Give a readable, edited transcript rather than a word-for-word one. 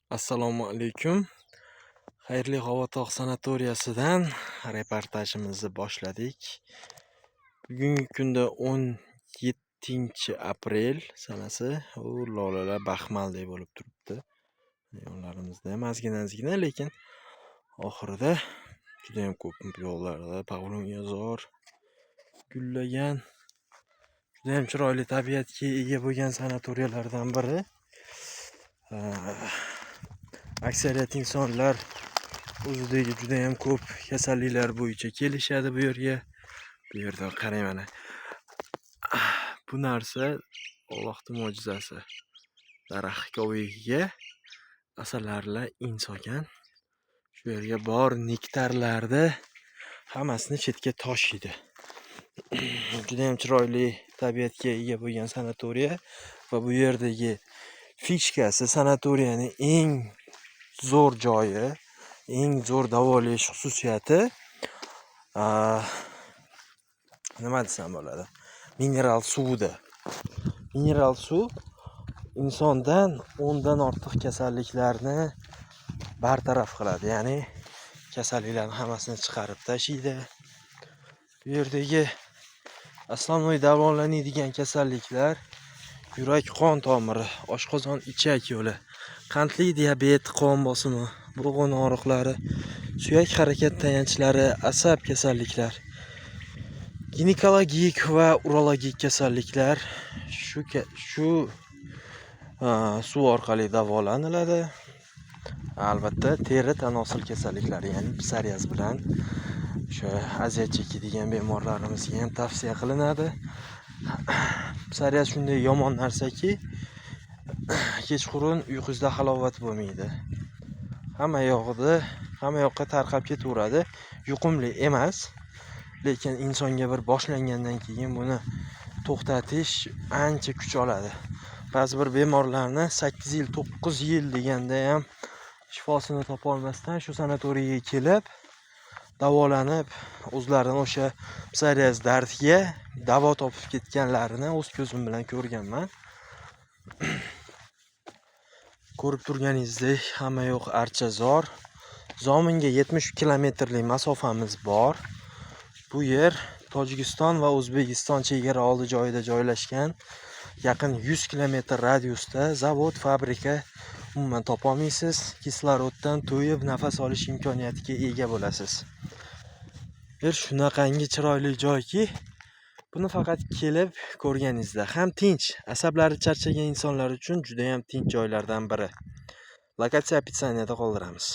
Assalomu alaykum. Xayrli G'ovatoq sanatoriyasidan reportajimizni boshladik. Bugungi kunda 17-aprel sanasi. U lolalar baxmaldek bo'lib turibdi. Yonlarimizda ham ozgina-ozgina, lekin oxirida judayam ko'p yo'llarda pavlovyazor gullagan. Judayam chiroyli tabiatga ega bo'lgan sanatoriyalardan biri. Aksariyat insonlar o'zidagi judayam ko'p kasalliklar bo'yicha kelishadi bu yerga. Bu yerda qarang, mana. Bu narsa Allohning mo'jizasi. Daraxt kovigiga asalarilar in solgan. Shu yerga bor nektarlarni hammasini chetga toshiydi. Judayam chiroyli tabiatga ega bo'lgan sanatoriya va bu yerdagi фишка si, sanatoriyaning eng zo'r joyi, eng zo'r davolash xususiyati, nima desam bo'ladi? Mineral suvida. Mineral suv insondan 10 dan ortiq kasalliklarni bartaraf qiladi. Ya'ni kasalliklarni hammasini chiqarib tashlaydi. Bu yerdagi основной davolanadigan kasalliklar: yurak qon tomiri, oshqozon ichak yo'li, qandli diabet, qon bosimi, bo'g'in og'riqlari, suyak harakat tayanchlari, asab kasalliklar, ginekologik va urologik kasalliklar shu suv orqali davolaniladi. Albatta, teri tanosil kasalliklari, ya'ni psoriaz bilan o'sha aziyat chekadigan bemorlarimizga ham tavsiya qilinadi. Psoriaz shunday yomon narsaki, kechqurun uyqungizda halovat bo'lmaydi. Hamma yog'ida, hamma yoqqa tarqab ketaveradi. Yuqumli emas, lekin insonga bir boshlangandan keyin buni to'xtatish ancha kuch oladi. Ba'zi bir bemorlarni 8 yil, 9 yil deganda ham shifosini topolmasdan shu sanatoriyga kelib davolanib, o'zlarini o'sha psoriaz dardiga davo topib ketganlarini o'z ko'zim bilan ko'rganman. Ko'rib turganingizdek, hamma yoq archazor. Zominga 70 kilometrlik masofamiz bor. Bu yer Tojikiston va O'zbekiston chegara oldi joyida joylashgan. Yaqin 100 kilometr radiusda zavod, fabrika umuman topolmaysiz. Kisloroddan to'yib nafas olish imkoniyatiga ega bo'lasiz. Bir shunaqangi chiroyli joyki, buni faqat kelib ko'rganingizda ham tinch, asablari charchagan insonlar uchun juda ham tinch joylardan biri. Lokatsiya описание da qoldiramiz.